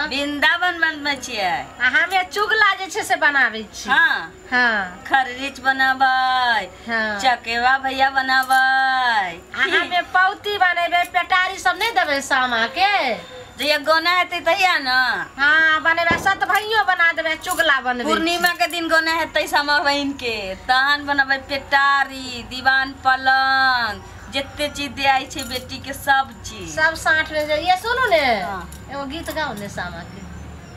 वृंदावन बनबै छियै। आ हमे चुगला जे छै से बनाबै छी। हाँ। हाँ। खररीच बनाबै। हाँ। चकेवा भैया बनाबै। आ हमे पौती बनेबै, पेटारी सब नहीं देबै सामा के। जहिया गोना हेतै तहिया न। हाँ बनेबै, सतभैयो बना देबै, चुगला बनबै। पूर्णिमा के दिन गोना हेतै सामा बहिन के, तहन बनाबै पेटारी, दीवान पलंग, जते चीज दियाइ छै बेटी के सब चीज। सब साँठ में जाइए। सुनू ने। हाँ। एगो गीत गाउ ने सामा के।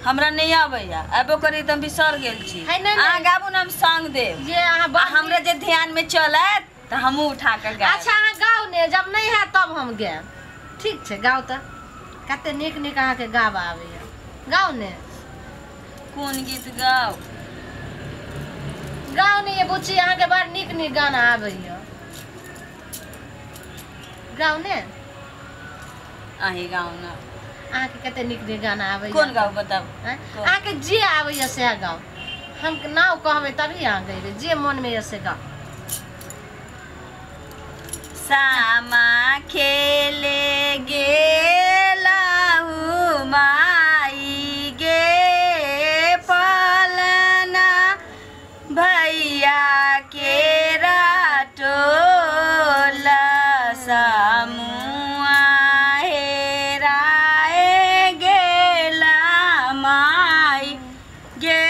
हमरा नहीं आबैया, आबो करी त हम बिसर गेल छी। है नहीं, अहाँ नहीं। गाबू न हम संग देब। ये अहाँ आ हमरा जे ध्यान में चलत त हमहूँ उठा के गायब। अच्छा अहाँ गाउ ने, जब नहीं है तब हम गायब। ठीक छै गाउ त। कते नीक नीक अहाँके गाबऽ आबैया, गाउ ने। कोन गीत गाउ? गाउ ने ये बुच्ची, अहाँके बड़ नीक नीक गाना आबैया, गाउ ने। अहीं गाउ न। अहाँके कते नीक नीक गाना आबैया। कोन गाउ बताउ? अहाँके जे आबैया सएह गाउ, हम नाव कहबै तभी अहाँ गैबै, जे मनमे यऽ से गाउ। सामा खेले गेलहु माई गे पलना भैया के टोला समुआ हेराए गेला माई गे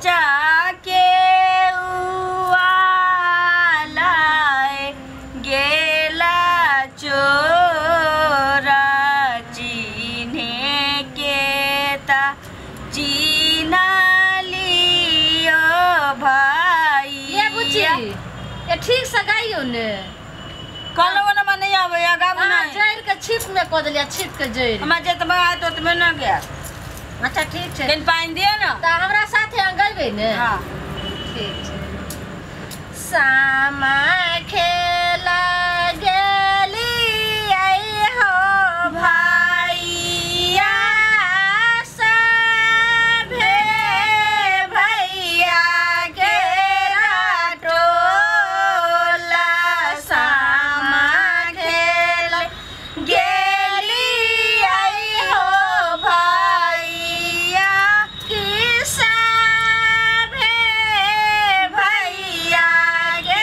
चाके उआलाए गेला चोरा चिन्हे के ता चिन्ह लियो भाई। ये बुच्ची ये ठीक से गाइयो ने। कहलहुँ ने हमरा नहीं आबैया, गाबू अहाँ नहीं। जड़ि के छिप में कऽ देलियै, छिप के जड़ि। हमरा जतबा आयत ओतबे न गायब। अच्छा ठीक छै। कनि पानि दिअ न। तऽ हमरा साथे अहाँ गैबै ने? हाँ। ठीक छै। सामा खेल गेलियै हो भैया सभे भैया के टोला सामा खेल गेलियै हो भैया कि सभे भैया के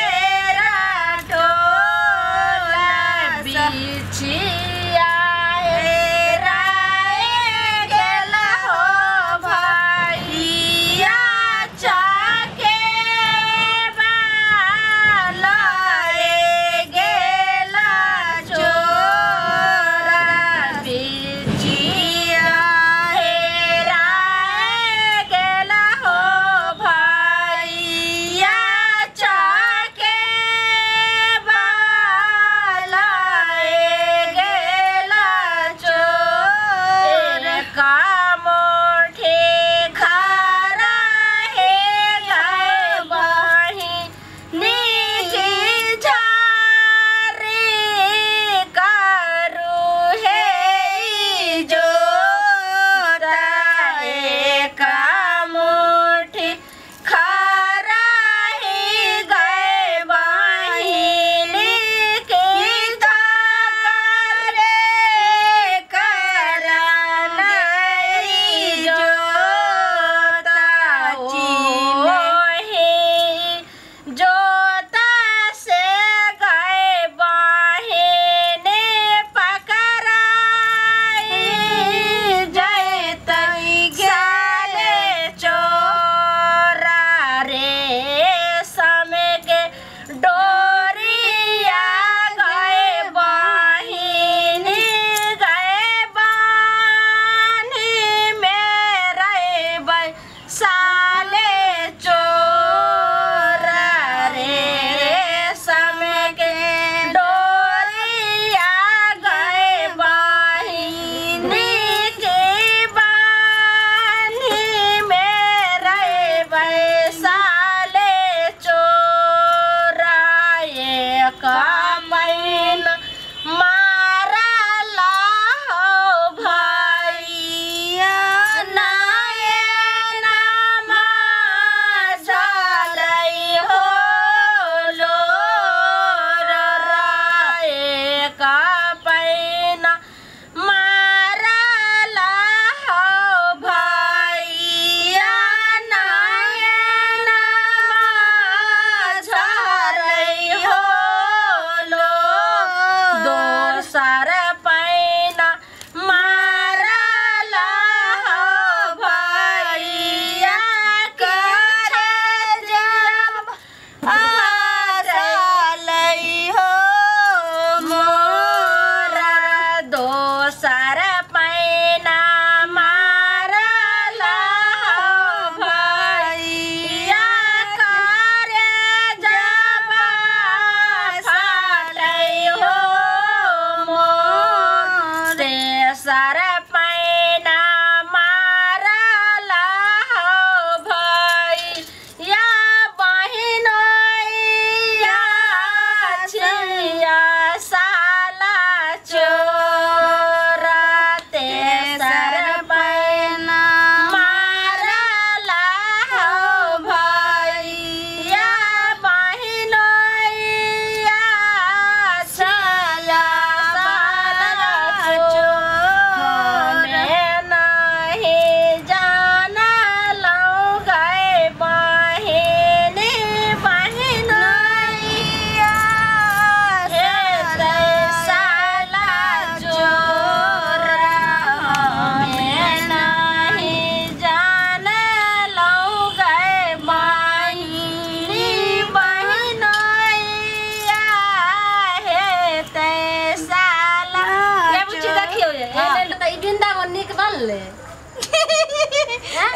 बनले।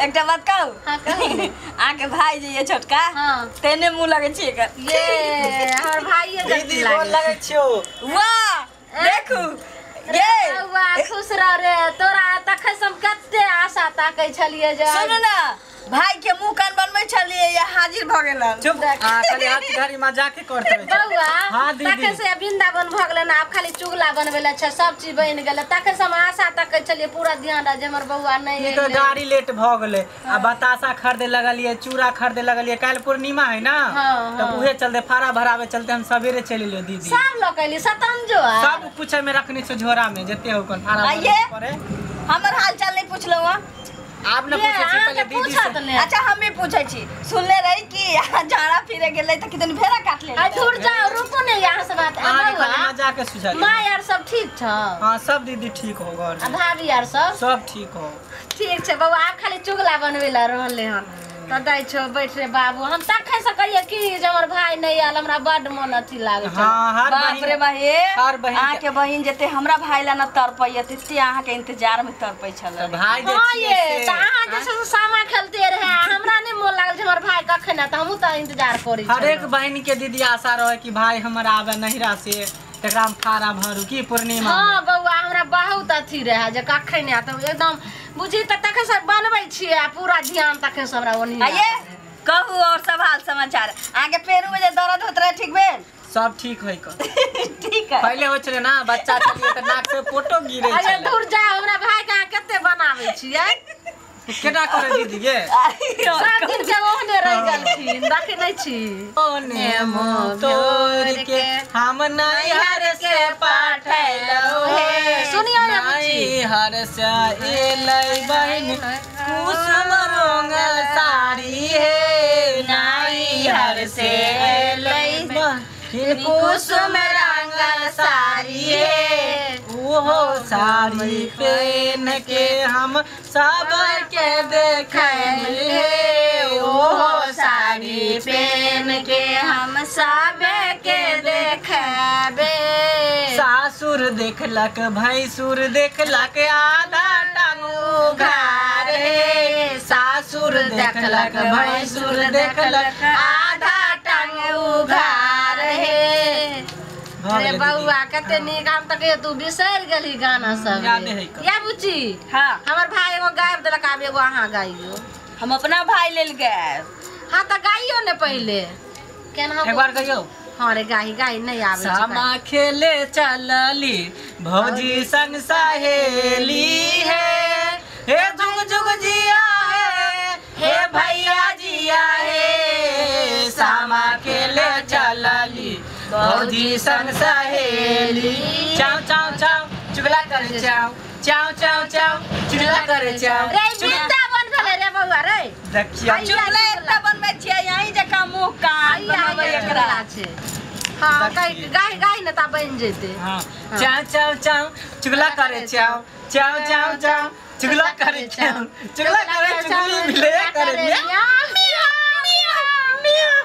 एकटा बात कहू? हां कहू। अहाँके भाई जे ये छोटका, हां, तेने मुंह लगै छै एकर। ये हमर भाईये दीदी गोर लगै छियौ। वाह देखू ये बौआ खुश रह रे, तोरा तखन से हम कते आशा ताकै छलियै जे। सुनू ना, भाई के मुंह कान बनबै छलियै या हाजिर भ गेलन। चुप, हां खाली हाथ घड़ी मजाक करते रहे। बौआ हां दीदी तखन से वृंदावन भ गेलै ना, आब खाली चुगला बनबै ले छै, सब चीज बनि गेलै। तखन से हम आशा ताकै छलियै पूरा ध्यान रह जे हमर बौआ नहि ई तो गाड़ी लेट भ गेलै आ बतासा खरीदे लगलियै, चूड़ा खरीदे लगलियै। काल्हि पूर्णिमा है ना, तब उहे चलते फाड़ा भरावे चलते हम सवेरे चलि एलियो दीदी। सब लऽ के एली सतंजो सब कुछ में रखने छै झोरा में, जते हो कोन फाड़ा पड़े। हमर हाल चाल नहीं पुछलौ। आप न पूछै छी पहिले दीदी से। अच्छा हम भी पूछै छी, सुनले रही कि झाड़ा फिरे गेलै त कितन भेड़ा काट ले। आ दूर जाओ, रुको ने यहाँ से बात। आ मजाक के सुझा। मां यार सब ठीक छ? हां सब दीदी ठीक हो घर। आ भाभी यार सब सब ठीक हो? ठीक छै बौआ, आप खाली चुगला बनबै ला रहले हन। त दै छौ बैठ रे बाबू, हम तखन से कहिए कि जे हमर भाई नहीं आयल, हमरा बड मन अथी लागै छै। हां हर बाप रे बहिन, हर बहिन अहाँ के बहिन जते हमरा भाई ला न तरपैया तते अहाँ के इंतजार में तरपै छल। त भाई जे हां ये त अहाँ जे से सामा खेलते रहे, हमरा नहीं मोन लागल जे हमर भाई कखन आयत, हमहु त इंतजार करै हर एक बहिन के दीदी आशा रहे कि भाई हमर आवे नहिरा से तकरा हम फाड़ा भरू की पूर्णिमा। हां बौआ हमरा बहुत अथी रहे जे कखन आयत, एकदम बुझी त तखन से बनबै छियै आ पूरा ध्यान तखन से हमरा ओनी। आइए कहू और सब हाल समाचार। अहाँ के पेरू में जे दर्द होत रहे ठीक भेल? सब ठीक होई क। ठीक है। पहले होय छले ना बच्चा छलियै त नाक से फोटो गिरै अरे छले। दूर जा, हमरा भाई के अहाँ कते बनाबै छियै। केना करे दीदी ये? सब दिन के ओहने रह गेलखिन, देखै नै छी। ओने मुँह तोड़ के हम नैहर से पाठैलौ हे। सुनियो ने बुच्ची। नैहर से एलै बहिन कुसुम रंगल साड़ी हे। नैहर से एलै बहिन कुसुम रंगल साड़ी हे। ओहो साड़ी पहन के हम सबके देखैले। ओहो साड़ी पहन के हम सबके देखबे। सासुर देखलक भैंसुर देखलक आधा टांग उघार हे। सासुर देखलक भैंसुर देखलक आधा टांग उघार हे। अरे बौआ कते नीक, हम त कहियो तू बिसरि गेलही गाना सब। या बुच्ची हां हमर भाई एगो गाबि देलक, आब एगो अहाँ गाइयो। हम अपना भाई लेल गायब। हां त गाइयो ने पहिले केना एक बार गाइयो। हां रे गाही गाही नहीं आबै छै। सामा खेले चलली भौजी संग सहेली हे। हे जुग जुग जिया हे, हे भैया जिया हे। सामा खेले चलली भौजी संग सहेली। चाव चाव चाव चुगला करे चाव चाव चाव चाव चुगला करे चाव। रे वृंदावन भेलै रे बौआ रे। देखियो चुगला एकटा बनबै छियै यहीं जकाँ मुँह कान बनबै एकरा छै। हां गाय गाय गाय ने ता बनि जेतै। हां चाव चाव चाव चुगला करे चाव चाव चाव चाव चुगला करे चाव चुगला करे चुगली मिले करे मियां मियां मियां।